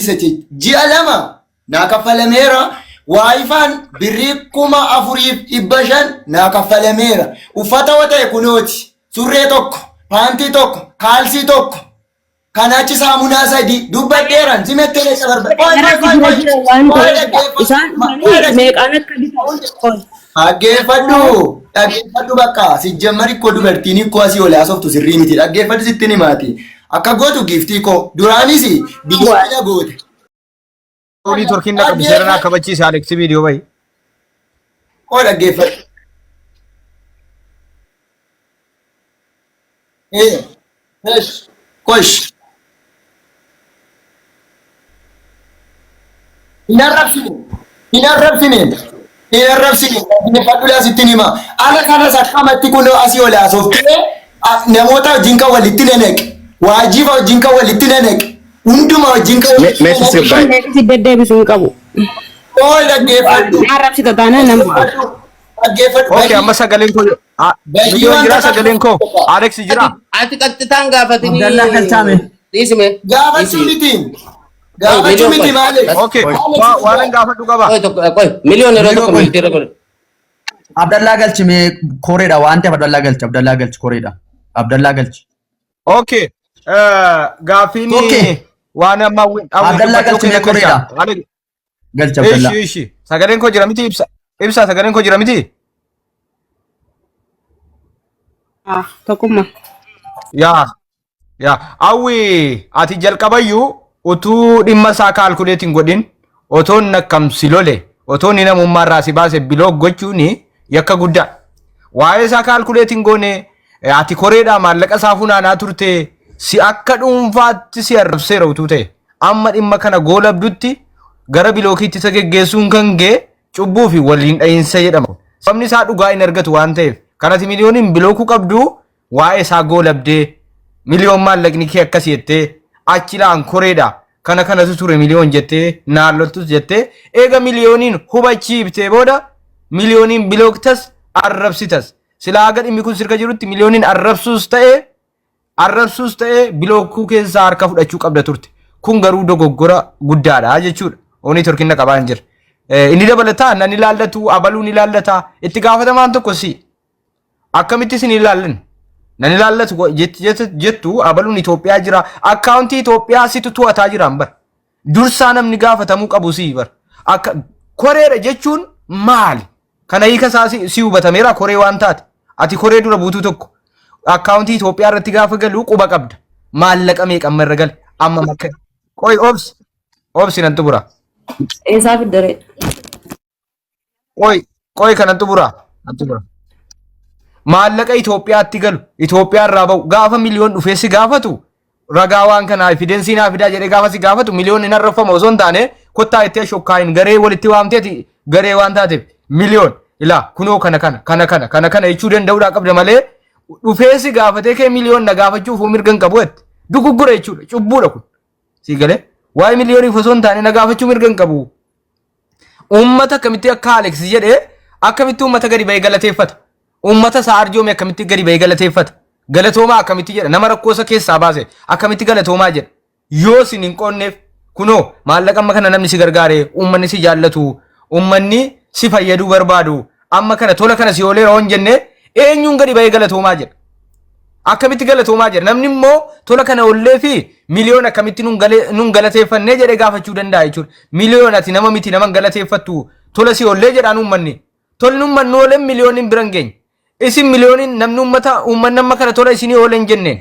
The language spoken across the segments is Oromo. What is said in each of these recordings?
deebisa jecha. Ji'a 2 naa kaffalameera. Waayifaan birrii 4,500 naa kaffalameera. Uffata yoo ta'e kunooti. Surree tokko, paantii tokko, kaalsii tokko. Kana achi saamunaa sadii dubbadheeran simettee leessa barbaada. Qoy qoy Kanatti qoy dura qoy. jira waan Qoy ta'eef dhaggeeffadhu. isaan Qoy dhufanii dhaggeeffadhu. meeqaan akka bitan qoy. Dhaggeeffadhu. Dhaggeeffadhu bakka. Sijjammari koo dubartiin koo asii ol haasoftu sirrii miti. Dhaggeeffadhu sittin himaati. Akka gootu giiftii koo. Duraanis biyya goote. Olii torkiin dhaqqabu seera naa kabachiisa Aleksi viidiyoo bahi. Qoy dhaggeeffadhu. Eh, esh, qosh. Hin arrabsine. Hin arrabsine. Hin arrabsine. Dhaggeeffadhu laa sittin hima. Ala kanas akkamatti kunoo asii ol haasoftee namoota wajjin kan walitti nanaqe. Waajiba wajjin kan walitti nanaqe. Hunduma wajjin kan walitti Mee nanaqe. sirbaay. Deebisi deddeebisuu hin qabu. Qoy dhaggeeffadhu. Na arrabsita taanaan nama. Dhaggeeffadhu. Dhaggeeffadhu. Okay, Badii amma sagaleen koo badii viidiyoon wanta jira sagaleen koo Alex jira. Ati qaxxitaan gaafatini. Abdallaa galchaame. Dhiisime. Gaafachuu Dhiisi. miti. Qoy Gaafachuu miliyoon miti qoy. maali? Okay, Qoy. waan gaafadhu qaba. Qoy tokko qoy miliyoon yeroo Miliyoon tokko qoy. miliyoon godhe. Abdallaa galchi mee koreedha waan ta'eef Abdallaa galchi Abdallaa galchi koreedha. Abdallaa galchi. Okay, gaaffiin Okay. waan amma hawwiin Abdallaa dubbachuu galchi mee keenya galcha. koreedha. Alex, Galchi Abdallaa. ishi ishi sagaleen koo jira miti ibsa ibsa sagaleen koo jira miti. Ah, tokkummaa. Yaa yaa hawwi ati jalqabayyuu utuu dhimma isaa kaalkuleet hin godhin otoo inni akkam si lole otoo inni namummaa irraa si baase bilook gochuun yakka guddaa. Waa'ee isaa kaalkuleet hin goone ati koreedhaa maallaqa isaa funaanaa turte si akka dhuunfaatti si arrabseera utuu ta'e amma dhimma kana goolabdutti gara bilookiitti isa geggeessuun kan ga'e cubbuu fi waliin dha'iinsa jedhama. Sababni isaa dhugaa hin argatu waan ta'eef kan ati miliyooniin bilookuu qabdu waa'ee isaa goolabdee miliyoon maallaqni kee akkas jettee achi laan koreedha kana kanatu ture miliyoon jettee naan loltus jettee eega miliyooniin hubachiiftee booda miliyooniin bilooktas arrabsitas silaa haga dhimmi kun sirka jirutti miliyooniin arrabsuus ta'e arrabsuus ta'e bilookuu keessaa harka fudhachuu qabda turte kun garuu dogoggora guddaadha jechuudha onii torkinna qabaa hin jira. Inni dabalataa nan ilaallatu abaluun ilaallata itti gaafatamaan tokko si Akkamitti isin ilaallan? Nan ilaallatu jettu abaluun Itoophiyaa jira. Akkaawuntii Itoophiyaa situ to'ataa jiraan bar. Dursaa namni gaafatamuu qabu sii bar. Akka koreedha jechuun maali? Kana hiika isaa si hubatameera koree waan taate. Ati koree dura buutuu tokko. Akkaawuntii Itoophiyaa irratti gaafa galu quba qabda. Maallaqa meeqa amma irra gale? Amma makka. Qoy obsi. Obsi nan xumura. Eessaa fiddaree? Qoy qoy kanan xumura. Nan xumura. Maallaqa Itoophiyaatti galu Itoophiyaa irraa ba'u gaafa miliyoon dhufee si gaafatu ragaa waan kanaa evidensii naa fidaa jedhee gaafa si gaafatu miliyoon hin arrafama osoo hin taane kottaa itti ashokkaayin garee walitti waamteeti garee waan taateef miliyoon ilaa kunoo kana kana kana kana kana kana jechuu danda'uudhaa qabda malee dhufee si gaafatee kee miliyoon na gaafachuuf mirga hin qabu jette duguggura jechuudha cubbuudha kun si galee waa'ee miliyooniif osoo hin taane na gaafachuu mirga hin qabu. Uummata akkamitti akka Alex jedhee akkamitti uummata gadi ba'ee galateeffata? Uummata isaa arjoome akkamitti gadi ba'ee galateeffata? Galatoomaa akkamitti jedha? Nama rakkoo isa keessaa baase akkamitti galatoomaa jedha? Yoo isin hin qoonneef kunoo maallaqa amma kana namni si gargaare uummanni si jaallatu uummanni si fayyaduu barbaadu amma kana tola kana si ooleera hoon jenne eenyuun gadi ba'ee galatoomaa jedha? Akkamitti galatoomaa jedha? Namni immoo tola kana ollee fi miliyoon akkamitti nun galateeffannee jedhee gaafachuu danda'a jechuudha. Miliyoon ati nama miti nama hin galateeffattu tola si ollee jedhaan uummanni. Tolli uummanni ooleen miliyooniin bira hin geenye. Isin miliyooniin namni uummata uummanni amma kana tola isinii oolee hin jenneen.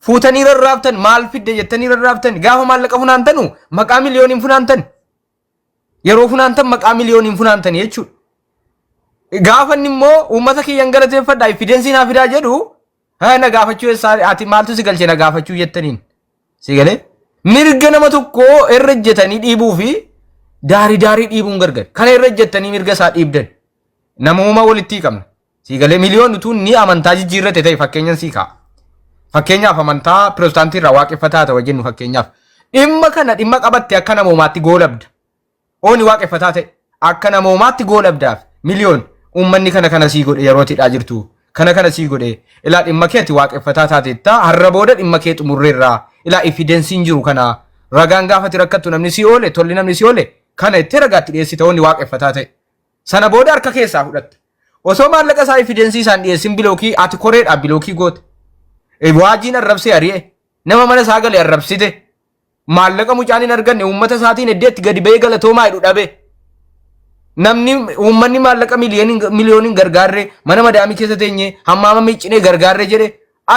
Fuutanii rarraaftan maal fidde jettanii rarraaftan gaafa maallaqa funaantanu maqaa miliyooniin funaantan. Yeroo funaantan maqaa miliyooniin funaantan jechuudha. Gaafa inni immoo uummata kiyyan galateeffadha evidensii naa fidaa jedhu haa na gaafachuu eessaa ati maaltu si galche na gaafachuu jettaniin. Si galee mirga nama tokkoo irra ejjetanii dhiibuu fi daarii daarii dhiibuun gargar. Kana irra ejjettanii mirga isaa dhiibdan. Namooma walitti qabna. Sii galee miliyoon utuu ni amantaa jijjiirrate ta'e fakkeenyan sii kaa'a. Fakkeenyaaf amantaa pirootestaantii irraa waaqeffataa ta'u jennu fakkeenyaaf. Dhimma kana dhimma qabatte akka namoomaatti goolabda. Ooni waaqeffataa ta'e akka namoomaatti goolabdaaf miliyoon uummanni kana kana sii godhe yerootiidhaa jirtu. Kana kana sii godhe ilaa dhimma kee ati waaqeffataa taateetta har'a booda dhimma kee xumurreerraa ilaa efidensiin jiru kana Ragaan gaafati rakkattu namni si oole, tolli namni si oole kana itti ragaatti dhiyeessita wanni waaqeffataa ta'e. Sana booda harka keessaa fudhatta. Osoo maallaqa isaa evidence isaan dhiyeessin block ati koreedhaa block goote. Waajiin arrabsee ari'e. Nama mana isaa gale arrabsite. Maallaqa mucaan hin arganne uummata isaatiin eddeetti gadi ba'ee galatoomaa jedhu dhabe. Namni uummanni maallaqa miliyooniin gargaarree mana madaamii keessa teenyee hammaama miiccinee gargaarree jedhe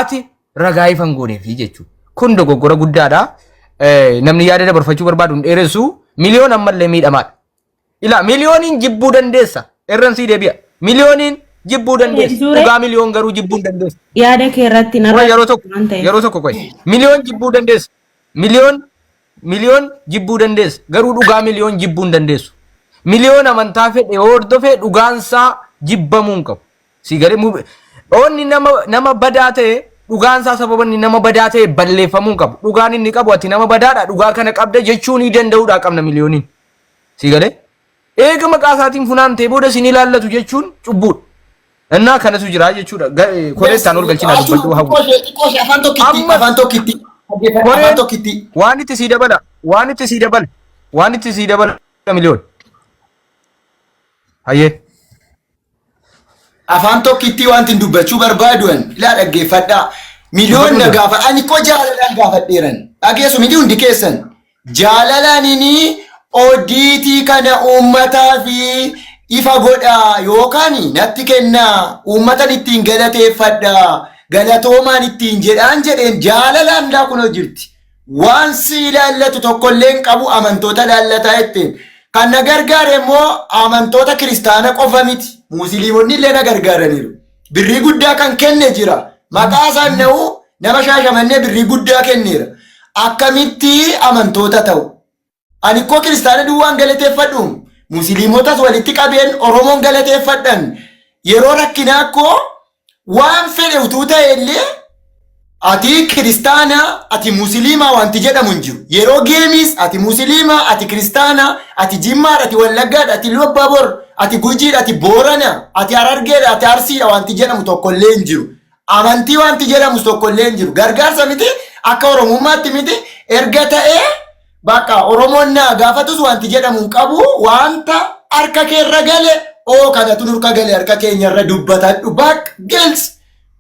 ati ragaa ifan gooneefi jechuudha. Kun dogoggora guddaadha. Namni yaada dabarfachuu barbaadu hin dheeressu, Miliyoon ammallee miidhamaadha. Ilaa, miliyooniin jibbuu dandeessa. Irran sii deebi'a. Miliyooniin jibbuu dandeessa. Deebisuure? Dhugaa miliyoon garuu jibbuu hin dandeessa. Yaada kee irratti narra Qoy, yeroo tokko waan ta'eef. Yeroo tokko qoy. Miliyoon jibbuu dandeessa. Miliyoon jibbuu dandeessa. Garuu dhugaa miliyoon jibbuu hin dandeessu. Miliyoon amantaa fedhe hordofee dhugaansaa jibbamuu hin qabu. Si galee onni nama badaa ta'e dhugaansaa sababa inni nama badaa ta'e balleeffamuu hin qabu. Dhugaan inni qabu ati nama badaadha, dhugaa kana qabda jechuu ni danda'uudha qabna miliyooniin. Si galee eega maqaa isaatiin funaantee booda isin ilaallatu jechuun cubbuudha. Innaa kanatu jira jechuudha. Koreettaan ol galchinaa dubbadhu hawwu. Xiqqoo ishee afaan tokkitti afaan tokkitti afaan Koreen tokkitti. waan itti sii dabala, waan itti sii dabala, waan itti sii dabala miliyoon. Hayyee. Afaan tokkitti wanti dubbachuu barbaaduan ilaa dhaggeeffadhaa. Miliyoon na gaafa ani koo jaalalaan gaafadheeran. Dhageessu miti hundi keessan. Jaalalaan inni audit kana uummataa fi ifa godhaa yookaan natti kennaa, uummatan ittiin galateeffadhaa, galatoomaan ittiin jedhaan jedheen jaalalaan laa kunoo jirti. Waan si ilaallatu tokkollee hin qabu, amantoota ilaallataa jetteen. Kan na gargaare immoo amantoota kiristaana qofa miti. Musliimonni illee na gargaaraniiru. Birrii guddaa kan kenne jira. Maqaa isaan na'u nama Shaashamannee birrii guddaa kenneera. Akkamitti amantoota ta'u? Ani koo kiristaana duwwaan galateeffadhu. Musliimotas walitti qabeen Oromoon galateeffadhan. Yeroo rakkinaa koo waan fedhe utuu ta'e illee ati kiristaana, ati musliimaa wanti jedhamu hin jiru. Yeroo geemiis ati musliimaa, ati kiristaana, ati Jimmaadha, ati Wallaggaadha, ati Lubbabor, ati Gujiidha, ati Boorana, ati Harargeedha, ati Arsiidha wanti jedhamu tokkollee hin jiru. Amantii wanti jedhamus tokkollee hin jiru. Gargaarsa miti, akka Oromummaatti miti erga ta'ee bakka Oromoon naa gaafatus wanti jedhamu hin qabu. Wanta harka keerra gale oo kanatu nurka gale harka keenyarra dubbatadhu bakka gils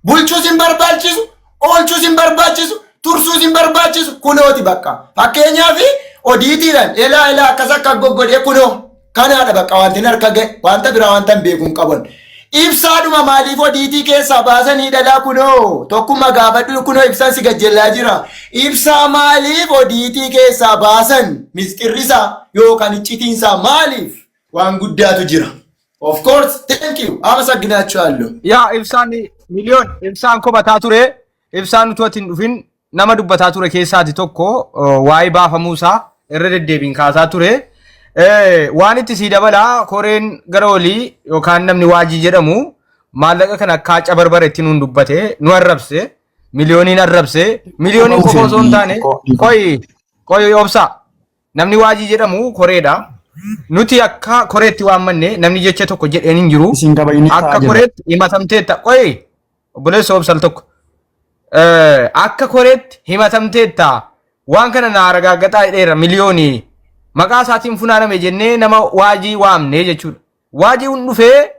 bulchuus hin barbaachisu, oolchuus hin barbaachisu, tursuus hin barbaachisu. Kunooti bakka fakkeenyaaf auditiidhaan elaa elaa akkas akka goggodhee kunoo kanaadha bakka wanti harka ga'e, wanta biraa wanta hin beeku hin qaban. Ibsaadhuma maaliif audit keessaa baasanii dhalaa? Kunoo tokkummaa gaafadhu, kunoo ibsaan si gajjellaa jira. Ibsaa maaliif audit keessaa baasan? Misxirrisaa yookaan iccitiinsaa maaliif? Waan guddaatu jira. Of course, thank you. አመሰግናችኋለሁ። Yaa ibsaan, miliyoon ibsaan kobataa ture. Ibsaan utuu ati hin dhufin nama dubbataa ture keessaati tokko waa'ee baafamuusaa irra deddeebiin kaasaa ture. Waan itti sii dabalaa, koreen gara olii yookaan namni Waajii jedhamu maallaqa kana akka cabarbare itti nuun dubbate, nu arrabse, miliyooniin arrabse. Miliyooniin qofa osoo hin taane, qoyi qoyi obsaa, namni Waajii jedhamu koreedha. Nuti akka koreetti waammanne namni jecha tokko jedheen hin jiru. Isin kabajni Akka ta'a jira. koreetti himatamteetta. Qoyi obboleessa, obsal tokko. Akka koreetti himatamteetta. Waan kana naa ragaaggaxaa jedheera miliyoonii. Maqaa isaatiin funaaname jennee nama Waajii waamne jechuudha. Waajii hun dhufee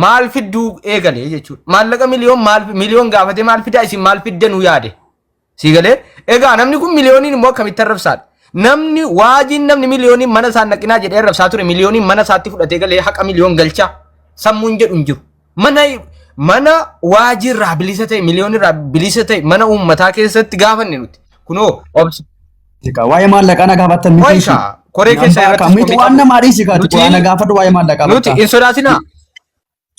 maal fidduu eegale jechuudha. Maallaqa miliyoon maal miliyoon gaafatee maal fidaa, isin maal fiddanuu yaade. Si galee? Egaa namni kun miliyooniin immoo akkamitti arrabsaadha? Namni Waajiin namni miliyooniin mana isaan naqinaa jedhee arrabsaa ture miliyooniin mana isaatti fudhatee galee haqa miliyoon galchaa sammuun jedhu hin jiru. Mana Waajii irraa bilisa ta'e, miliyoon irraa bilisa ta'e, mana uummataa keessatti gaafanne nuti. Kunoo obsa. Waa'ee maallaqaa na gaafattan miti. Qoyka koree keessa irratti Miti waan namaa dhiisi kaatu na gaafadhu waa'ee maallaqaa. Nuti hin sodaatinaa.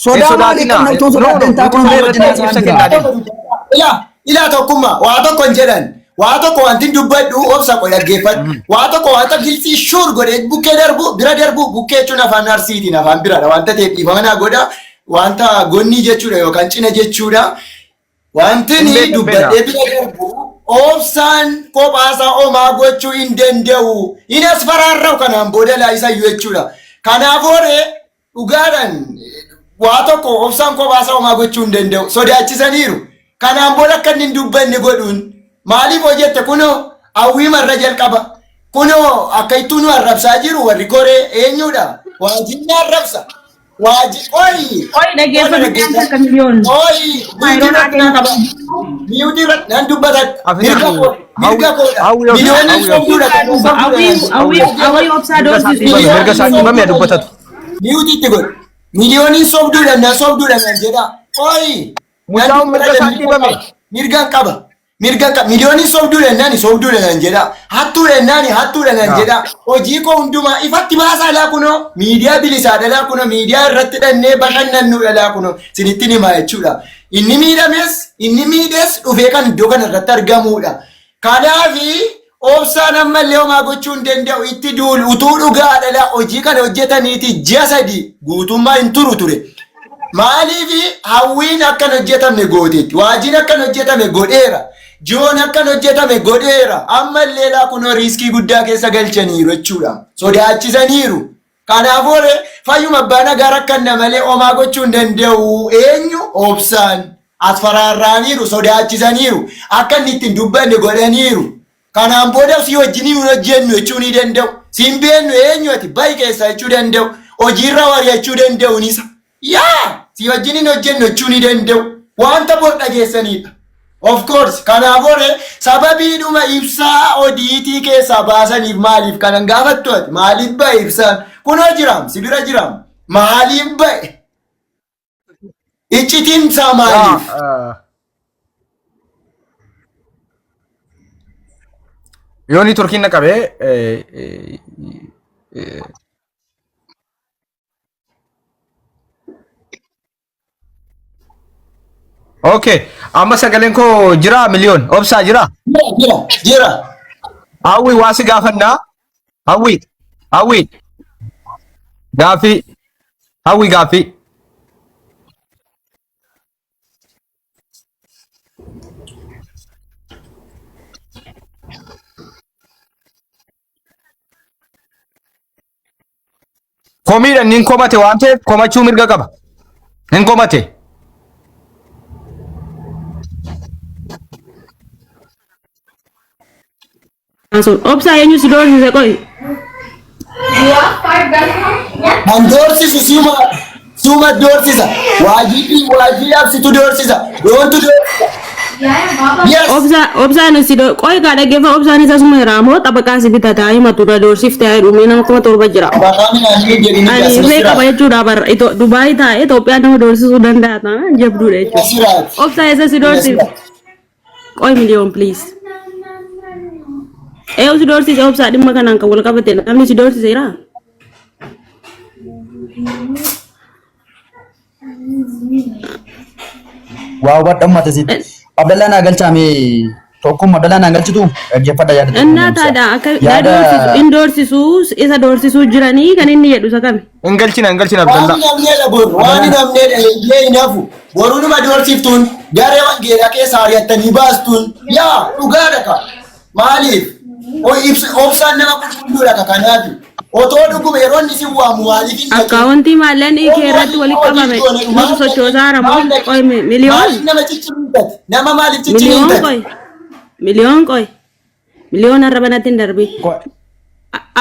Sodaa maalii qabna? Utuu sodaadden taa kun Nuti wajjin irratti ibsa kennaa deemna. Ilaa ilaa, tokkummaa waa tokko hin jedhan. Waa tokko wanti dubbadhu obsa qoy dhaggeeffadhu. Waa tokko wanta gilxii shuur godhee bukkee darbu bira darbu, bukkee jechuun afaan Arsiitiin afaan biraadha wanta ta'eef dhiifama naa godha. Wanta gonnii jechuudha yookaan cina jechuudha. Wanti Hin ni beekna, dubbadhee bira darbu, obsaan kophaasaa omaa gochuu hin danda'u. Hin as faraarra'u kanaan booda laa isayyuu jechuudha. Kanaaf horee dhugaadhaan waa tokko obsaan kophaasaa omaa gochuu hin danda'u. Sodaachisaniiru. Kanaan booda akka inni hin dubbanne godhuun maaliif hojjette? Kunoo Hawwii marra jalqaba. Kunoo akka ittuu nu arrabsaa jiru warri koree eenyudha? Waajjirri arrabsa. Waaji qoyi. Qoyi dhaggeeffatu kan takka miliyoon. Qoyi. Mute irratti na qaba. Mute irratti nan dubbatadha. Mirga koo. Mirga koodha. Miliyooniin sobduudha. Hawwii hawwii hawwii obsaa doorsisu. Mirga isaa dhiibame dubbatatu. Mute itti godhu. Miliyooniin sobduudha na sobduudha nan jedha. Qoyi. Mucaan mirga isaa dhiibame. Mirgan qaba. Mirgan qaba. Miliyooniin sobduudha nani sobduudha nan jedha. Hattuudha nani hattuudha nan jedha. Hojii koo hundumaa ifatti baasaa laa kunoo miidiyaa bilisaadha laa kunoo miidiyaa irratti dhannee bashannannuudha laa kunoo sinitti himaa jechuudha. Inni miidhames inni miidhes dhufee kan iddoo kana irratti argamuudha. Kanaafi obsaan ammallee homaa gochuu hin danda'u itti duulu utuu dhugaadha laa hojii kana hojjetaniiti ji'a 3 guutummaa hin turu ture. Maaliif hawwiin akkan hojjetamne gooteetti? Waajiin akkan hojjetame godheera. Joon akkan hojjetame godheera. Ammallee laa kunoo riiskii guddaa keessa galchaniiru jechuudha. Sodaachisaniiru. Kanaafuu ree fayyuma abbaa nagaa rakkanna malee homaa gochuu hin danda'u. Eenyu obsaan asfaraarraaniiru sodaachisaniiru. Akka inni ittiin dubbanne godhaniiru. Kanaan booda si wajjin hin hojjennu jechuu ni danda'u. Si hin beeknu eenyu ati bahi keessaa jechuu danda'u. Hojiirra wari'achuu danda'u nisa. Yaa si wajjin hin hojjennu jechuu ni danda'u. Wanta bor dhageessanidha. Of course kanaafuu ree sababiidhuma ibsaa odiitii keessaa baasaniif maaliif kanan gaafattu ati maaliif ba'e ibsaan kunoo jiraam si bira jiraam maaliif ba'e iccitiin isaa maaliif? Yoo niitworkiin na qabee Okay. Amma sagaleen koo jira miliyoon. Obsaa jira. Jira jira jira. Hawwi waa si gaafannaa. Hawwi. Hawwi. Gaaffii. Hawwi gaaffii. Komiidha inni hin komate waan ta'eef komachuu mirga qaba. Hin komate. Sun obsaa eenyu si doorsise qoy. Kan doorsisu suma suma doorsisa. Waajjirri waajjiraaf situ doorsisa. Doontu doorsisa. Yes. Obsaa obsaan si doo qoy kaa dhaggeeffa obsaan isa suma jiraa moo xabaqaa si bitataa himatu na doorsifte haa dhumee nama 7000 jira. Maqaa midhaanii jedhini Ani irree qaba jechuudha bara Dubaay taa'ee Itoophiyaa nama doorsisuu danda'a taanaan jabduudha jechuudha. Asiraati. Obsaa eessa si doorsifte? Qoy miliyoon please. Eeyu si doorsise obsaa dhimma kanaan kan wal qabate namni si doorsise jiraa? Waa hubadha ummata sitti. Abdallaa naa galchaa mee tokkummaa Abdallaa naa galchitu dhaggeeffadha yaada tokko Innaa deemsa. taadha akka na Yaada doorsisu in doorsisu isa doorsisuu jiranii kan inni jedhu isa kami. Hin galchina hin galchina Waan Abdallaa. hin hafneedha boru. Waan hin hafneedha eeyyee hin hafu. Boruu numa doorsiftuun garee wangeelaa keessaa ari'attanii baastuun yaa dhugaadha ka. Maaliif? Obsaan nama qulqulluudha ka kanaaf. Otoo dhuguma yeroo inni si waamu maaliif hin dhaqin? Akkaawuntii maallaqni kee irratti walitti qabame nutu sochoosaa jira moo qoy miliyoon Maaliif nama cicciniintati? Nama maaliif miliyoon cicciniintati? qoy miliyoon qoy miliyoon arraba natti hin darbi.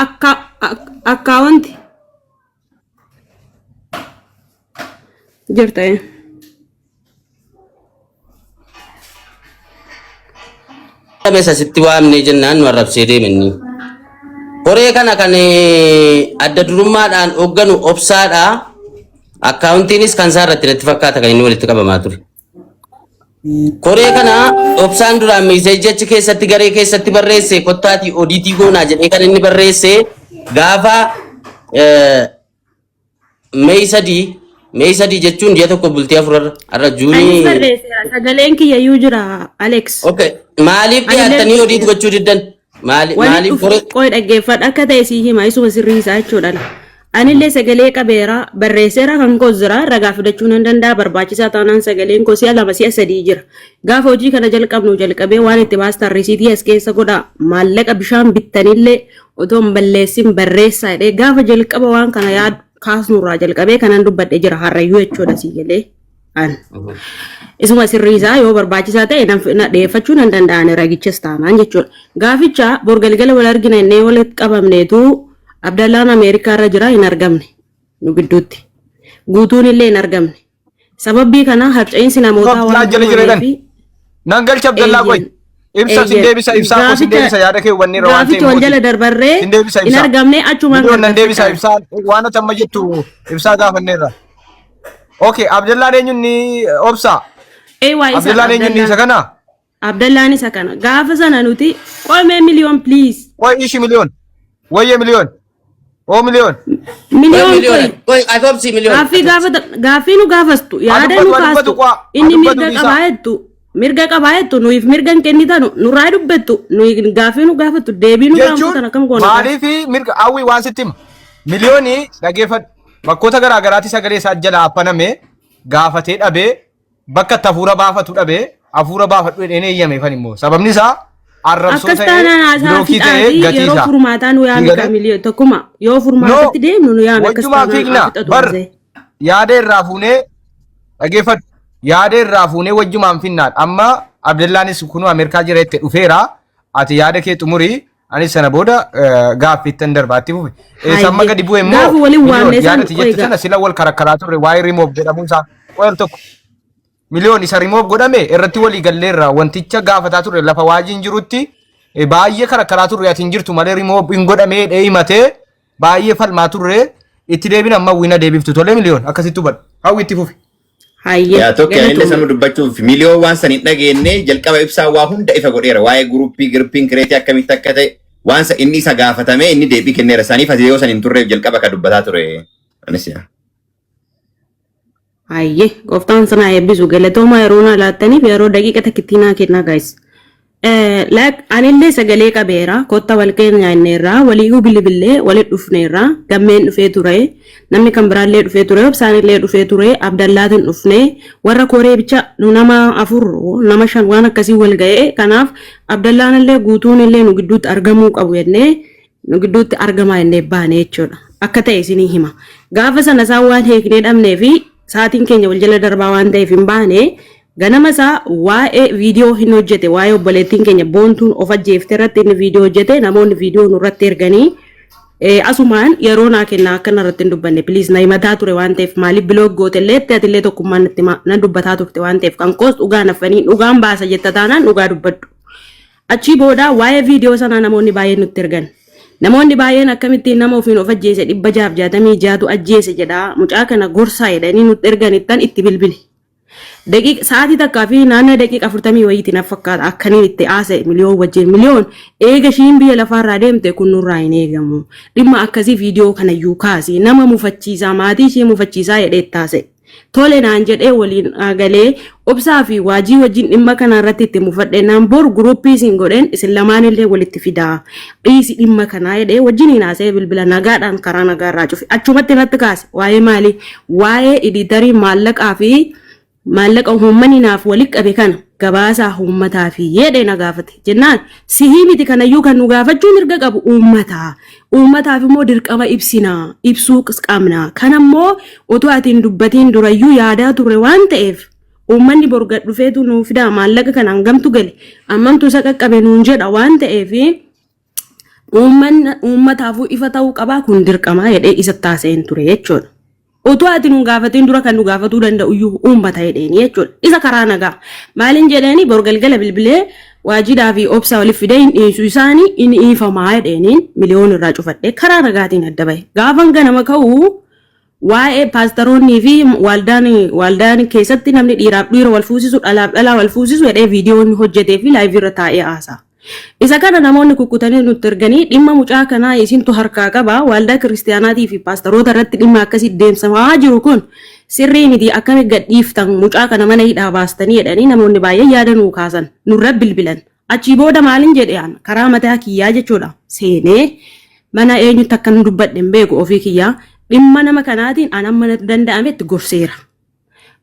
Akka akkaawunti jirta. Qabeessa sitti waamne jennaan nu arrabsee deeme inni. Koree kana kan adda durummaadhaan hoogganu obsaadha. Akkaawuntiinis kan isaa irratti natti fakkaata kan inni walitti qabamaa ture. Koree kana obsaan duraan meeseejii achi keessatti garee keessatti barreesse kottaatii odiitii goonaa jedhee kan inni barreesse gaafa May 3, May 3 jechuun ji'a tokko bultii afurarra har'a Anis Juunii. barreesseera. Sagaleen kiyya iyyuu jira Alex. Okay. Maaliif Anillee dhiyaattanii odiit gochuu diddan? Maali, Walitti maaliif dhufu koree qoy dhaggeeffadha akka ta'e sii hima isuma sirrii isaa jechuudhaan. Anillee sagalee qabeera barreesseera kan koos jira ragaa fidachuu nan danda'a barbaachisaa taanaan sagaleen koo si'a lama si'a sadii jira. Gaafa hojii kana jalqabnu jalqabee waan itti baastan risiitii as keessa godhaa maallaqa bishaan bittanillee otoo hin balleessin barreessaa jedhee gaafa jalqaba waan kana yaad kaasnurraa jalqabee kanan dubbadhe jira har'ayyuu jechuudha sii galee. An. Isuma sirrii isaa yoo barbaachisaa ta'e na dhiyeeffachuu nan danda'an ragichas taanaan jechuudha. Gaaficha bor galgala wal argina innee walitti qabamneetu Abdallaan Ameerikaa irra jira hin argamne nu gidduutti. Guutuun illee hin argamne. Sababii kana harca'iinsi namootaa waan Jala jira jedhan. uumameefi Nan galcha Abdallaa qoy. Eeyyeen. Ibsa sin Eeyyeen. deebisa ibsaa koo sin Gaaficha deebisa yaada kee hubanneerra waan ta'eef gaaficha wal mootii. jala darbarree Sin deebisa hin ibsaa. argamne achumaan Miliyoon nan gargar deebisa faca'an. ibsaa waan ati amma jettu ibsaa gaafanneerra. Okay, Abdallaan eenyuun ni obsa. Ee waa isa Abdallaan eenyuun ni isa Abdallaan. kana? Abdallaan isa kana. Gaafa sana nuti qomee miliyoon please. Qoy ishi miliyoon. Wayye miliyoon. Oo miliyoon. Qoy Miliyoon miliyoona. qoy. Qoy ati obsi miliyoona. Gaaffii gaafata gaaffii nu gaafastu yaada Adubbatu nu adubbatu kaastu qoa. inni Adubbatu mirga dhiisaa. qabaa jettu mirga qabaa jettu nuyiif mirga hin kennitanu nurraa dubbattu nuyi gaaffii nu gaafattu deebii nu Jechuun gaafatan akkam goona gaaf. maaliif mirga hawwii waan sitti hima. Miliyoonii dhageeffadhu. Bakkoota garaa garaatti sagalee isaa jala affaname gaafatee dhabee bakka itti hafuura baafatu dhabee hafuura baafadhu jedheen eeyyameefan immoo. Sababni isaa arrabsoo Akkas ta'ee taanaan haasaa bilookii ta'ee fixaatii gatii yeroo isaa. furmaataa nu Ni yaame kaa galee? miliyoon tokkuma yoo No furmaatatti deemnu nu yaame akkas wajjumaa taanaan haa fiigna fixatu bar haasee. yaada irraa fuunee dhageeffadhu yaada irraa fuunee wajjumaan finnaan amma Abdallaanis kunuu Ameerikaa jira itti dhufeera ati yaada kee xumurii anis sana booda gaaffiittan darbaatti fufe. Samma Hayyee gadi bu'e immoo gaafa waliin miliyoon waamne yaada san ati qoy jettu gaa. sana sila wal karakkaraa turre waa'ee rimoof jedhamuun isaa qoyal tokko miliyoon isa rimoof godhame irratti walii galleerra wanticha gaafataa turre lafa waajiin jirutti baay'ee karakkaraa turre ati hin jirtu malee rimoof hin godhamee dhee himatee baay'ee falmaa turre itti deebin amma wina deebiftu tolee miliyoon akkasitti hubadhu hawwi itti fufi. Hayyee Yaa tokko anillee galatoomi. sanuma dubbachuuf miliyoon waan san hin dhageenye jalqaba ibsaa waa hunda ifa godheera waa'ee guruppii giruppiin kireetii akkamitti akka ta'e waan inni isa gaafatame inni deebii kenneera saniif ati yoo san hin turreef jalqaba ka dubbataa ture. Anis yaa. Hayyee gooftaan sana eebbisu galatoomaa yeroo naa laattaniif yeroo daqiiqa takkittii naa kennaa guys. Like anillee sagalee qabeera kotta wal keenya inneerraa waliyyuu bilbillee walit dhufneerraa gammeen dhufee ture namni kan biraallee dhufee ture obsaanillee dhufee ture abdallaatiin dhufne warra koree bicha nu nama afur nama shan waan akkasii wal ga'ee kanaaf abdallaanillee guutuunillee nu gidduutti argamuu qabu jennee nu gidduutti argamaa jennee baane jechuudha. Akka ta'e isinii hima. Gaafa sana isaan waan heeknee dhabnee fi sa'aatiin keenya wal jala darbaa waan ta'eef hin baane ganama isaa waa'ee viidiyoo hin hojjete waa'ee obboleettiin keenya boontuun of ajjeefte irratti inni viidiyoo hojjete namoonni viidiyoo nurratti erganii asumaan yeroo naa kennaa akka narratti hin dubbanne please na himataa ture waan ta'eef maaliif block goote illee itti atillee tokkummaan natti na dubbataa turte waan ta'eef kan koos dhugaa naffanii dhugaan baasa jetta taanaan dhugaa dubbadhu. Achii booda waa'ee viidiyoo sanaa namoonni baay'een nutti ergan. Namoonni baay'een akkamittiin nama ofiin of ajjeese 666tu ajjeese jedha mucaa kana gorsaa jedhanii nutti erganittan itti bilbile. Daqiiqa sa'aatii takkaa fi naannoo daqiiqa 40 wayiitiin na fakkaata akkaniin itti haasa'e miliyoon wajjin miliyoon eega ishiin biyya lafaarraa deemte kun nurraa hin eegamu. Dhimma akkasii viidiyoo kanayyuu kaasi nama mufachiisaa maatii ishee mufachiisaa jedhee itti haasa'e. Tole naan jedhee waliin galee obsaa fi waajii wajjin dhimma kana irratti itti mufadhe naan bor guruppii isin godheen isin lamaanillee walitti fidaa dhiisi dhimma kanaa jedhee wajjin hin haasa'ee bilbila nagaadhaan karaa nagaa irraa cufe achumatti irratti kaase waa'ee maalii waa'ee iditarii maallaqaa fi maallaqa uummanni naaf walitti qabe kana gabaasaa uummataa fi jedhee na gaafate jennaan sihii miti kanayyuu kan nu gaafachuu mirga qabu uummataa uummataaf immoo dirqama ibsinaa ibsuu qabna kanammoo otoo ati hin dubbatiin durayyuu yaadaa turre waan ta'eef uummanni bor gad dhufeetu nuu fidaa maallaqa kana hangamtu gale ammamtu isa qaqqabe nuun jedha waan ta'eef uummataafuu ifa ta'uu qabaa kun dirqamaa jedhee isa taasiseen ture jechuudha. Otoo ati nuun gaafatiin dura kan nu gaafatuu danda'u iyyuu uummata jedheeni jechuudha. Isa karaa nagaa. Maaliin jedheeni bor galgala bilbilee waajiidhaa fi obsa waliif fidee hin dhiisu isaanii hin dhiifamaa jedheeniin miliyoon irraa cufadhee karaa nagaatiin adda bahe. Gaafan ganama ka'uu waa'ee paastaroonnii fi waaldaan keessatti namni dhiiraaf dhiira wal fuusisu dhalaaf dhalaa wal fuusisu jedhee viidiyoon hojjetee fi live irra taa'ee haasa'a. Isa kana namoonni kukkutanii nutti erganii dhimma mucaa kanaa isintu harkaa qaba waaldaa kiristaanaatii fi paastaroota irratti dhimma akkasii deemsifamaa jiru kun sirrii miti akkami gadhiiftan mucaa kana mana hidhaa baastanii jedhanii namoonni baay'een yaada nuu kaasan nurra bilbilan. Achii booda maalin jedhe an karaa mataa kiyyaa jechuudha seenee mana eenyutti akka nu dubbadhe hin beeku ofii kiyyaa dhimma nama kanaatiin an amma danda'ametti gorseera.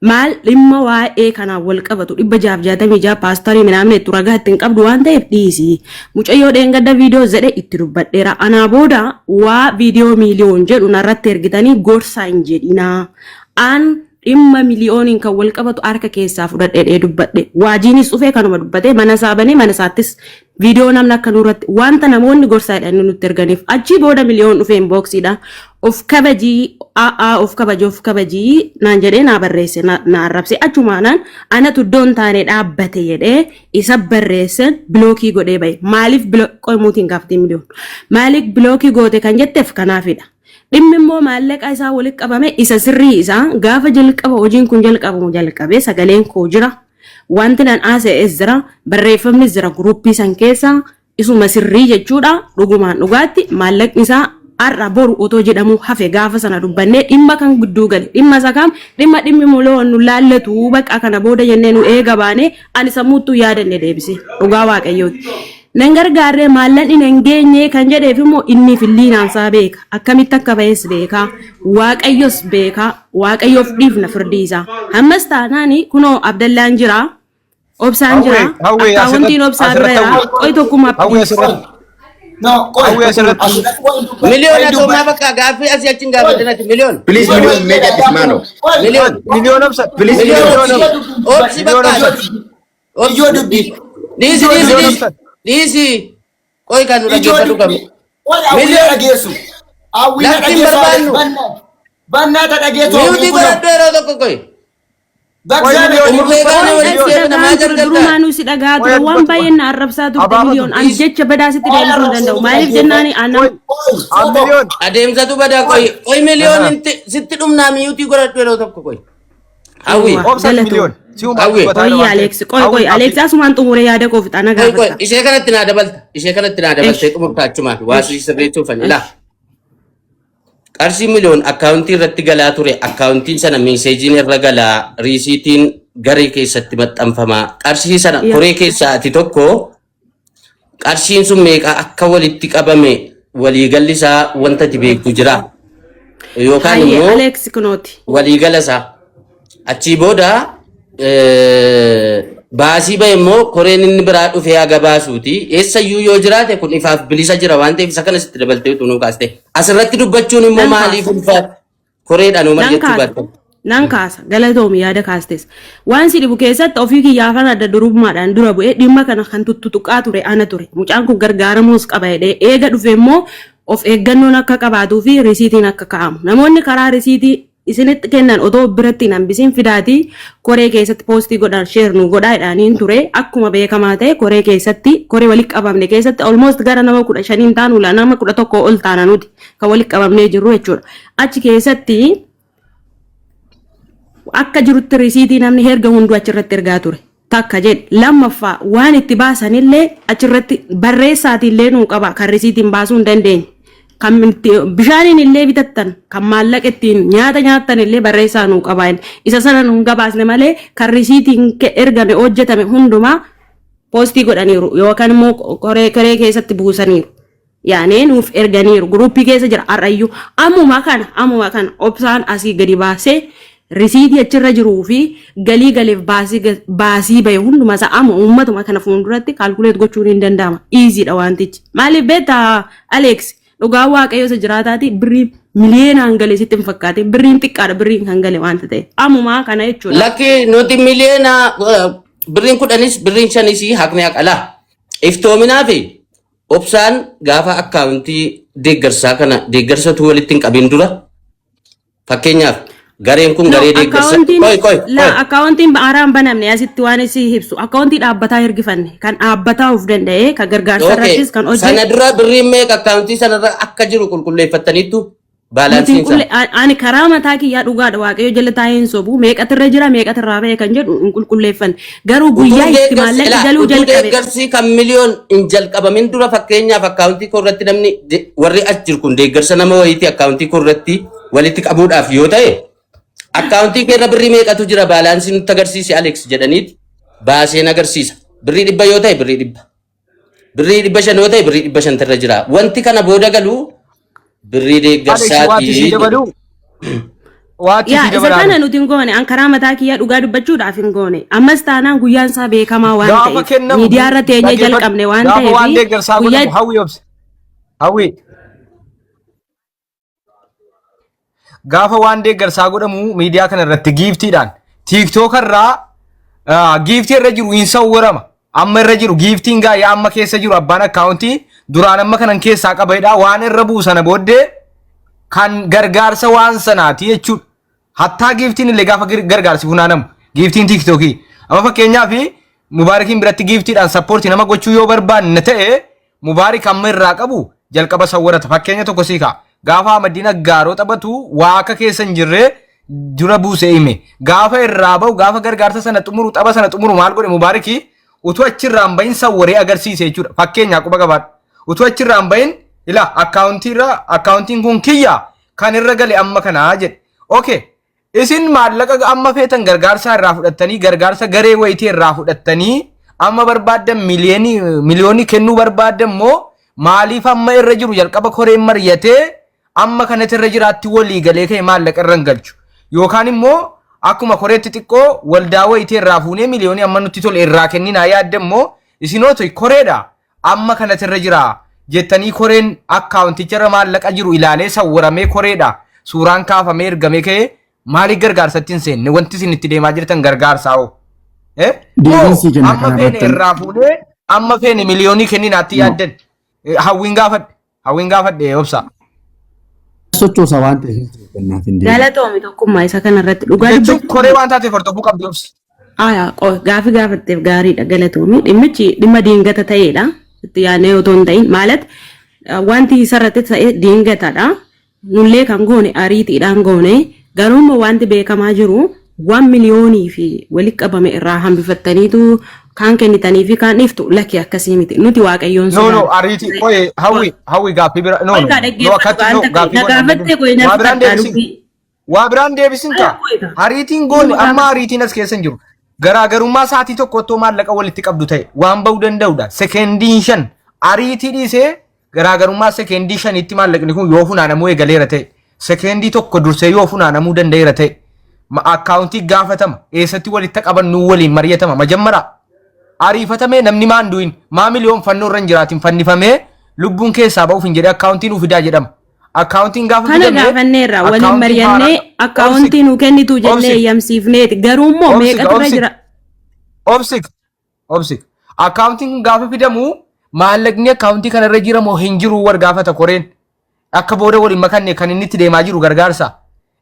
Maal dhimma waa'ee kanaan wal qabatu 666 paastarii minaamne itti ragaa ittiin qabdu waan ta'eef dhiisi. Mucayyoo dheengadda viidiyoo jedhe itti dubbadheera. Anaa booda waa viidiyoo miiliyoon jedhu narratti ergitanii gorsaa hin jedhinaa. An Dhimma miliyooniin kan wal qabatu harka keessaa fudhadhee dubbadhe. Waajiinis dhufee kanuma dubbatee mana isaa banee mana isaattis viidiyoo namni akka nurratti wanta namoonni gorsaa jedhanii nutti erganiif achii booda miliyoon dhufee inboxiidha. Of kabajii, a'aa, of kabaji, of kabajii naan jedhee naa barreesse, na arrabse. Achumaanaan anatu iddoon taane dhaabbate jedhee isa barreessen block godhee bahe. Maaliif qomuutiin gaafatee miliyoon? Maaliif block goote kan jetteef kanaafidha. Dhimmi immoo maallaqa isaa walitti qabame isa sirrii isaa gaafa jalqaba hojiin kun jalqabamu jalqabee sagaleen koo jira. Wanti nan haasa'es jira. Barreeffamnis jira guruppii san keessa, isuma sirrii jechuudha. Dhugumaan dhugaatti maallaqni isaa har'a boru otoo jedhamu hafe gaafa sana dubbannee dhimma kan gidduu gale dhimma isa kam, dhimma dhimmi muloo nu laallatu bakka kana booda jennee nu eega baane ani sammuuttuu yaadanne deebise, dhugaa waaqayyooti. Nan gargaarree maallaqni nan geenye kan jedheef immoo inni filliinaansaa beeka. Akkamitti akka ba'es beeka. Waaqayyos beeka. Waaqayyoof dhiifna firdii isaa. Ammas taanaani kunoo Abdallaan jira. Obsaan jira. Hawwee, Akkaawuntiin obsaa bira asirratti jira. hawwee. Qoy tokkuma. Hawwee, asirratti. No, qoy. Hawwee, asirratti. Asirratti waan dubbadhu. Miliyoon atoomaa bakka gaaffii asii achi hin gaafatin ati miliyoon. Please, miliyoon mee jal'ismaano. Miliyoon. Miliyoon obsa. Please, Miliyoon miliyoon. obsi. Obsi Miliyoon bakka. obsa. Ijoo dubbii. Dhiisi, dhiisi, Miliyoon dhiisi. obsa. Dhiisi. Qoy kan nu Ijoo dhaggeeffatu qabu. dubbii. Qoy, hawwii Miliyoon. dhageessu. Hawwii Lakki hin dhageessu. barbaannu. Bannaa. Bannaa ta dhageessu. Mute godhadhu yeroo tokko, qoy. Bakka Miliyoon. Umurree kaane walitti Si deebina maa dhagaan ture, jarjartaa? durumaanuu si dhagaa ture, Qoy, waan baay'een na arrabsaa turte. Abaafatu. Miliyoon, an jecha badaa sitti deebisuu hin danda'u. Maaliif jennaani anam Miliyoon. Adeemsatu badaa, qoy. Qoy, miliyoon sitti dhumnaa, mute godhadhu yeroo tokko, qoy. Hawwi. Obsa. Galatoo. Miliyoon. Si'uma Hawwee. dubbataa Qoy jira waan Alex, ta'eef. qoy qoy Hawwee, Alex, asumaan xumuree yaada koo fixa na Qoy qoy, gaafatta. ishee kanatti naa dabalta. Ishee kanatti naa dabaltee Esh. xumurta achumaan waa Esh. sii sirreessuufan. Ilaa. Qarshii miliyoon akkaawuntii irratti galaa ture. Akkaawuntiin sana messageiin irra galaa, receiptiin garee keessatti maxxanfamaa. Qarshii sana koree keessaa ati tokko, qarshiin sun meeqa akka walitti qabame waliigalli isaa wanta ati beektu jira. Yookaan Hayyee immoo Alex, kunooti. waliigala isaa. Achii booda baasii bahe immoo koreen inni biraa dhufee haga baasuuti. Eessayyuu yoo jiraate kun ifaaf bilisa jira waan ta'eef isa kana sitti dabaltee utuu nuu kaaste. Asirratti dubbachuun immoo Nan maaliif kaasa. ulfaata? Koreedhaan uumar Nan jechuu kaasa. baatte. Nan kaasa. Galatoomi, yaada kaastes. Waan si dhibu keessatti ofii kiyyaafan adda durummaadhaan dura bu'ee dhimma kana kan tuttutuqaa ture ana ture. Mucaan kun gargaaramuus qaba jedhee eega dhufe immoo of eeggannoon akka qabaatuu fi receiptiin akka kaa'amu. Namoonni karaa receiptii isinitti kennan otoo biratti hin hambisiin fidaatii koree keessatti post godhaan, share nu godhaa jedhaniin ture. Akkuma beekamaa ta'e koree keessatti, koree walitti qabamne keessatti almost gara nama 15n taanu, nama 11 ol taana nuti kan walitti qabamnee jirru jechuudha. Achi keessatti akka jirutti receiptii namni herga hunduu achirratti ergaa ture. Takka jedhe. Lammaffaa, waan itti baasanillee achirratti barreessaatiillee nuu qaba, kan receiptiin baasuu hin dandeenye. Kan itti bishaaniin illee bitattan, kan maallaqa ittiin nyaata nyaattan illee barreessaa nuu qaba. Isa sana nuun gabaasne malee kan receiptiin ergame hojjetame hundumaa post godhaniiru yookaan immoo koree keessatti buusaniiru. Yaanee nuuf erganiiru, guruppii keessa jira har'ayyuu. Ammuma kana obsaan asii gadi baasee receiptii achirra jiruu fi galii galeef baasii bahe hunduma isaa amma uummatuma kana fuulduratti calculate gochuun hin danda'ama. Easydha wantichi. Maaliif beektaa Alex, dhugaa waaqayyo isa jiraataati, birrii miliyoonaan gale sitti hin fakkaate, birriin xiqqaadha, birriin kan gale wanta ta'e ammumaa kana jechuudha. Lakki, nuti miliyoona birriin 10s birriin 5s haqni haqalaa. Iftoominaa fi obsaan gaafa akkaawuntii deeggarsaa kana deeggarsatu walitti hin qabin dura, fakkeenyaaf gareen kun No, garee deeggarsa akkaawuntiin qoy qoy la qoy akkaawuntiin haaraan banamne asitti waan isii ibsu, akkaawuntii dhaabbataa ergifanne, kan dhaabbataa of danda'e, kan gargaarsa irrattis kan Sana hojjetu. dura birriin meeqa akkaawuntii sanarra akka jiru qulqulleeffattaniittu Nuti balanceiin isaa. Ani karaa mataa kiyyaa, dhugaadha, waaqayyo jala taa'ee hin sobu, meeqatirra jira, meeqatirraa ba'e kan jedhu hin qulqulleeffanne, garuu Utuu guyyaa itti deeggarsi maallaqni ilaa galuu utuu jalqabe. deeggarsi kan miliyoon hin jalqabamin dura, fakkeenyaaf akkaawuntii koo irratti namni warri as jiru kun deeggarsa nama wayiitii akkaawuntii koo irratti walitti qabuudhaaf yoo ta'e, akkaawuntii kee irra birrii meeqatu jira, balance nutti agarsiisi Alex jedhaniiti baaseen agarsiisa. Birrii 100 yoo ta'e birrii 100. Birrii 500 yoo ta'e birrii 500 irra jira. Wanti kana booda galu birrii Alex, waati sii deeggarsaati. dabaluu. Waati Yaa sii isa dabalaa. kana nuti hin goone, an karaa mataa kiyyaa dhugaa dubbachuudhaaf hin goone. Ammas taanaan guyyaan isaa beekamaa waan Gaafa ta'eef kennamu miidiyaa irra teenyee dhaggeeffadhu. jalqabne waan Gaafa waan ta'eef deeggarsaa guyyaa godhamu, hawwi, obse. Hawwi. Gaafa waan deeggarsaa godhamu miidiyaa kana irratti giiftiidhaan TikTok irraa giiftii irra jiru hin sawwarama. Amma irra jiru giiftiin gaa'ee amma keessa jiru abbaan akkaawuntii duraan amma kanan keessaa qabeedha waan irra bu'u sana booddee kan gargaarsa waan sanaati jechuudha. Hattaa giiftiin illee gaafa gargaarsi funaanamu giiftiin TikTokii. Amma fakkeenyaaf Mubaarakiin biratti giiftiidhaan support nama gochuu yoo barbaanne ta'e, Mubaarik amma irraa qabu jalqaba sawwarata. Fakkeenya tokko sii ka'a. Gaafa Ahmadiin Aggaaroo taphatu waa akka keessa hin jirre dura buusee hime. Gaafa irraa bahu, gaafa gargaarsa sana xumuru, tapha sana xumuru maal godhe Mubaarikii? Utuu achirraa hin bahin sawwaree agarsiise jechuudha. Fakkeenyaa quba qabaadhu. Utuu achirraa hin bahin ila akkaawuntii irra akkaawuntiin kun kiyya kan irra gale amma kanaa jedhe. Okay. Isin maallaqa amma feetan gargaarsa irraa fudhattanii, gargaarsa garee wayitii irraa fudhattanii, amma barbaaddan miliyoonii miliyoonii kennuu barbaaddan immoo maaliif amma irra jiru jalqaba koreen mari'atee amma kanatti irra jiraatti walii galee ka'e maallaqa irra hin galchu? Yookaan immoo akkuma koreetti xiqqoo waldaa wayitii irraa fuunee miliyoonii amma nutti tole irraa kenninaa yaadda immoo isinoo koreedha amma kanatti irra jira jettanii, koreen akkaawunticha irra maallaqa jiru ilaalee sawwaramee koreedha suuraan kaafamee ergamee ka'ee maaliif gargaarsatti hin seenne? Wanti isin itti deemaa jirtan gargaarsaa hoo? Eh? Deebiin sii kenna Amma kana feene irratti. irraa fuunee amma feene miliyoonii kenninaatti No. yaaddan. Hawwiin gaafadhe. Hawwiin gaafadhe, obsa. Sochoosa waan ta'eef kennaaf hin deebiin. Galatoomi Tokkummaa isa kanarratti dhugaa Jechuun dubbachuu. Koree waan taateef hordofuu qabdi, obsi. Aayaa, gaafi gaafatteef gaariidha, galatoomi. Dhimmichi dhimma diingata ta'edha. Itti yaadnee otoo hin ta'in maalat wanti isarratti ta'e diingatadha. Nullee kan goone ariitiidhaan goone, garuu immoo wanti beekamaa jiru waan miliyoonii fi walitti qabame irraa hambifattaniitu kaan kennitanii fi kaan dhiiftu lakki akkasii miti. Nuti Waaqayyoon No, no, sodaanna. ariitii qoye, Hawwi, Hawwi, gaaffii bira, no, Qoy no kaa no dhaggeeffadhu akkatti waan no takka gaaffii na godhan gaafattee qoy na waa biraan fixadhaa deebisin. dubbii. Waa biraan deebisin Aya kaa. qoy kaa. Ariitiin goone Dhuma amma gaafadhu. ariitiin as keessa hin jiru. Garaagarummaa sa'aatii tokko otoo maallaqa walitti qabdu ta'e waan ba'uu danda'udha. Sekendiin 5 ariitii dhiisee garaagarummaa sekendii 5tti maallaqni kun yoo funaanamuu eegaleera ta'e, sekendii tokko dursee yoo funaanamuu danda'eera ta'e, akkaawuntii gaafatama eessatti walitti qaban nuu waliin mari'atama. Majammaraa ariifatamee namni maan du'in maa miliyoon fannoo irra hin jiraatin fannifamee lubbuun keessaa ba'uuf hin jedhee akkaawuntii nuu fidaa jedhama. Akkaawuntiin gaafa Kana fidamee gaafanneerra waliin akkaawuntiin mari'annee haaraa akkaawuntii nuu kennitu jennee Obsi. eeyyamsiifneeti. Garuu immoo Obsi, meeqatu irra obsi. jira? Obsik, obsik. Akkaawuntiin kun gaafa fidamu maallaqni akkaawuntii kana irra jira moo hin jiru war gaafata koreen. Akka booda waliin makanne kan inni itti deemaa jiru gargaarsa.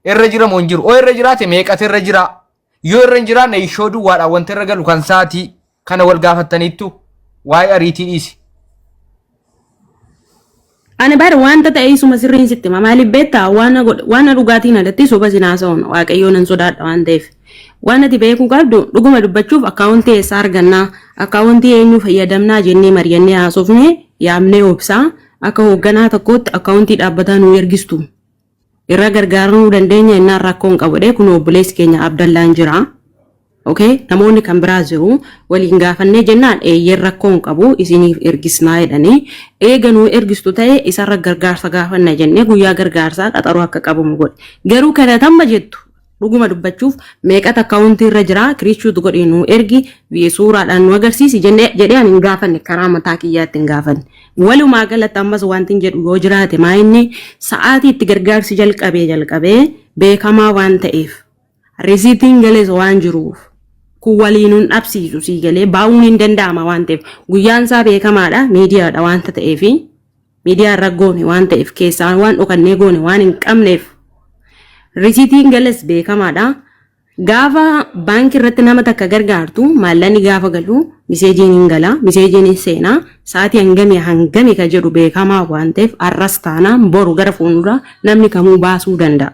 Irra jira moo hin jiru? Oo irra jiraate meeqatu irra jira? Yoo irra hin jiraanne ishoo duwwaadhaan wanti irra galu kan saatii kana wal gaafattaniittu waa'ee ariitii dhiisi. Ani bara wanta ta'e isuma sirriin sitti hima. Maaliif beektaa? Waan dhugaatiin alatti soba sin haasa'uun Waaqayyoon nan sodaadha waan ta'eef. Waan ati beekuu qabdu, dhuguma dubbachuuf akkaawuntii eessaa argannaa, akkaawuntii eenyu fayyadamnaa jennee mari'annee haasofnee yaamnee obsaa akka hoogganaa tokkootti akkaawuntii dhaabbataa nuu ergistu. Irra gargaaramuu dandeenya innaan rakkoo hin qabu jedhee kun obboleessi keenya Abdallaan jira. Okay? Namoonni kan biraa jiru waliin gaafannee jennaan eeyyeen rakkoo hin qabu isiniif ergisnaa jedhanii, eega nuu ergistu ta'e isarra gargaarsa gaafanna jennee guyyaa gargaarsaa qaxaroo akka qabamu godhe. Garuu kana tamma jettu dhuguma dubbachuuf meeqatu akkaawuntii irra jira, screenshot godhii nuu ergi, suuraadhaan nu agarsiisi jennee jedhee ani hin gaafanne, karaa mataa kiyyaatti hin gaafanne. Walumaa galatti ammas wanti hin jedhu yoo jiraate maa inni sa'aatii itti gargaarsi jalqabee jalqabee beekamaa waan ta'eef, risiitiin galees waan jiruuf, kun waliin hin dhabsiisu, sii galee baa'uun hin danda'ama waan ta'eef, guyyaan isaa beekamaadha, miidiyaadha waanta ta'eef, miidiyaa irra goone waan ta'eef, keessaa waan dhokannee goone waan hin qabneef, risiitiin gales beekamaadha. Gaafa baankii irratti nama takka gargaartu maallaqni gaafa galu miseejiin hin gala, miseejiin hin seenaa, sa'aatii hangamii hangamii ka jedhu beekamaa waan ta'eef, har'as taanaan boru gara fuulduraa namni kamuu baasuu danda'a.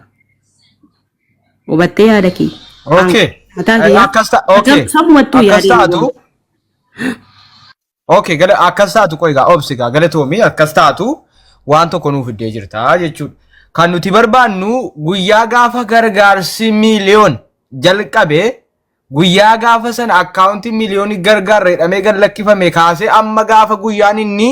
Hubattee yaada kiyya? Okay. Mataa kiyya. Akkas ta'a. Okay. Sabumattuu Akkas yaadeen taatu. Okay, gala akkas taatu qoy gaa, obsi gaa, galatoomi. Akkas taatu waan tokko nuuf fiddee jirta jechuudha. Kan nuti barbaannu guyyaa gaafa gargaarsi miiliyoon jalqabe, guyyaa gaafa sana akkaawuntii miiliyoonii gargaarra jedhamee gad lakkifame kaasee amma gaafa guyyaan inni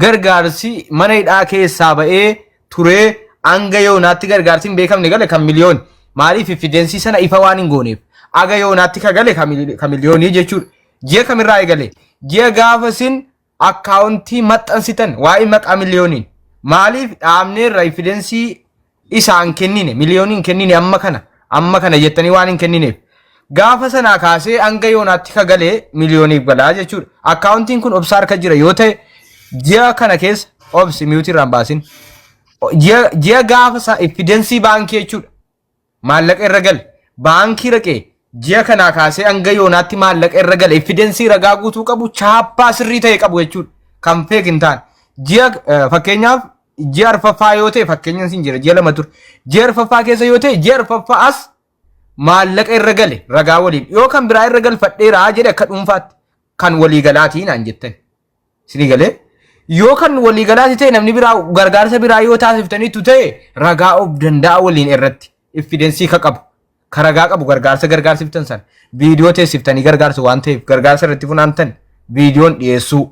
gargaarsi mana hidhaa keessaa ba'ee turee hanga yoonaatti gargaarsi hin beekamne gale kan miliyooni. Maaliif evidence sana ifa waan hin gooneef. Aga yoonaatti ka gale ka miliyoonii jechuudha. Ji'a kamirraa eegale? Ji'a gaafa isin akkaawuntii maxxansitan waa'ee maqaa miliyooniin. Maaliif dhaabneerra evidence Isaan kennine, miliyoonii hin kennine, amma kana jettanii waan hin kennineef. Gaafa sanaa kaasee hanga yoonaatti ka galee miliyooniif galaa jechuudha. Akkaawuntiin kun Obsaa harka jira yoo ta'e, ji'a kana keessa, Obsi, mute irraan baasin. Ji'a gaafa isaa evidence baankii jechuudha. Maallaqa irra gale. Baankii raqee ji'a kanaa kaasee hanga yoonaatti maallaqa irra gale evidence ragaa guutuu qabu, chaappaa sirrii ta'e qabu jechuudha. Kan fake hin taane. Ji'a fakkeenyaaf ji'a arfaffaa yoo ta'e, fakkeenyaan siin jira, ji'a 2 ture. Ji'a arfaffaa keessa yoo ta'e, ji'a arfaffaa as maallaqa irra gale ragaa waliin, yoo kan biraa irra galfadheeraa jedhe akka dhuunfaatti, kan waliigalaatii naan jettan. Isinii galee? Yoo kan waliigalaati ta'e, namni biraa gargaarsa biraa yoo taasiftaniitu ta'e, ragaa of danda'a waliin irratti evidence ka qabu, ka ragaa qabu, gargaarsa gargaarsiftan sana viidiyoo teessiftanii, gargaarsa waan ta'eef gargaarsa irratti funaantan viidiyoon dhiyeessuu.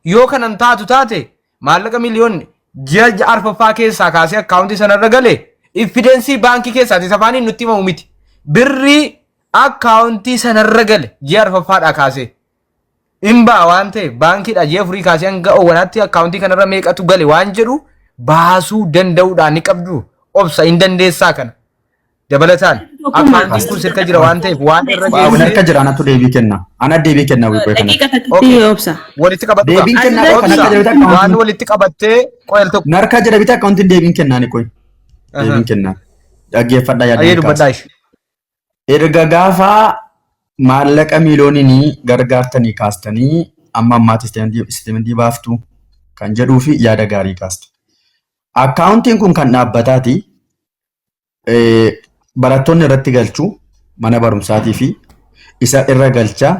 Yoo kanan taatu taate, maallaqa miliyoonni ji'a arfaffaa keessaa kaasee akkaawuntii sanarra gale evidence baankii keessaati, afaaniin nutti himamu miti. Birrii akkaawuntii sanarra gale ji'a arfaffaadhaa kaasee. In ba'a waan ta'eef, baankiidha ji'a 4 kaasee hanga owwanaatti akkaawuntii kanarra meeqatu gale waan jedhu baasuu danda'uudhaan ni qabdu. Obsa, hin dandeessaa kana. Dabalataan akkaawuntiin kun sirka jira waan ta'eef, waan irra Waan geesse harka jira, anatu deebii kenna. Ana deebii kenna wípé kana. Daqiiqa takkitti, Obsa. Walitti qabadhu. Deebiin kennaa kan Obsa, akka jira waan akkaawuntiin. walitti qabattee qoyal tokko. Narka jira bita akkaawuntiin deebiin kennaa ni qoy. Deebiin kennaa. Dhaggeeffadhaa, Ayyee, yaadni dubbadhaa kaasa. ishee. Erga gaafa maallaqa miiliyooniin gargaartanii kaastanii amma ammaatti statement baaftu kan jedhuu fi yaada gaarii kaastu. Akkaawuntiin kun kan dhaabbataati. Barattoonni irratti galchuu mana barumsaatii fi isa irra galchaa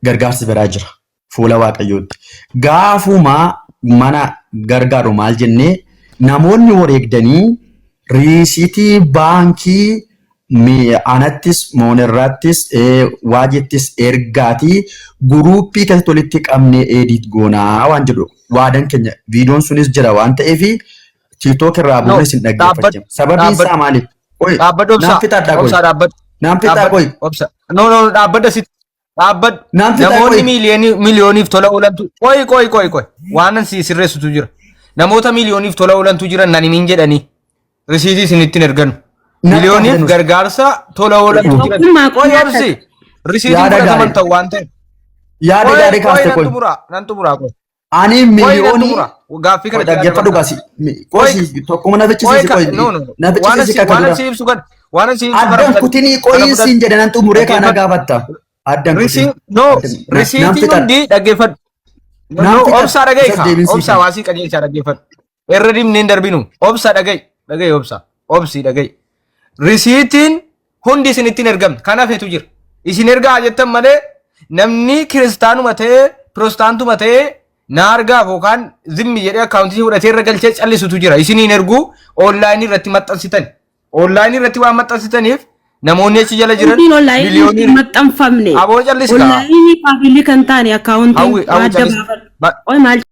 gargaarsi biraa jira fuula Waaqayyootti. Gaafuma mana gargaaru maal jennee, namoonni wareegdanii riisiitii baankii anattis, moonerraattis, waajittis ergaatii guruuppii keessatti walitti qabnee edit goonaa waan jedhu waadan keenya, viidiyoon sunis jira waan ta'eef, TikTok irraa No, bu'uun isin dhaggeeffachaa. Sababiin isaa maaliif? Qoy, Dhaabbadhu, Obsaa. naan fixadhaa qoy. Obsaa, dhaabbadhu. Naan fixaa Dhaabbadhu. qoy. Obsa. No, no, dhaabbadha sitti. Dhaabbadhu. Naan fixaa Namoonni qoy. miiliyooniif tola oolantu. Qoy, qoy, qoy, qoy. Waan an si sirreessutu jira. Namoota miiliyooniif tola oolantu jira nan himin jedhanii. Risiitii isinittiin erganu. Natti Miiliyooniif hafnus. gargaarsa tola oolantu jira. Tokkummaa Qoy, qonnaa. Obsi. Risiitiin Yaada fudhataman gaarii. ta'u waan ta'eef. Yaada Qoy, gaarii qoy, kaaste nan qoy. xumuraa. Nan xumuraa, qoy. Ani Qoy, nan miiliyoonii xumuraa. Gaaffii kana qoy, dhaggeeffadhu gaasi. Qoy. Qoy, tokkuma na Qoy fichisiisi ka qoy. no, no, no. Na Waan fichisiisi asi kakka waan dura. asi ibsu kan waan asi ibsu kana Addan fudhadhu. kutinii Kana qoyin fudhadhu. siin jedhe, nan xumuree kana Dhaggeeffadhu. gaafatta. Addan Risii kutin. no Naan risiitiin fixadha. hundi, dhaggeeffadhu. Naan No, fixadha. Obsaa, dhaga'i Isas kaa. deebiin sii Obsaa, kenna. waasii qajeelchaa dhaggeeffadhu. Irra dimneen darbinu. Obsaa, dhaga'i. Dhaga'i, Obsaa. Obsii, dhaga'i. Risiitiin hundi isinittiin ergamne. Kan hafetu jira. Isin ergaa jettan malee, namni kiristaanuma ta'ee, piroostaantuma ta'ee, na argaaf yookaan zimmi jedhee akkaawuntii fudhatee irra galchee callisutu jira. Isiniin erguu online irratti maxxansitan. Online irratti waan maxxansitaniif, namoonni achi jala jiran Akkaawuntiin online miliyoonii hin maxxanfamne. Aboo, callis kaa. Online public kan taane akkaawuntiin Hawwi, Hawwi, adda callis. baafadhu. Qoy, maal?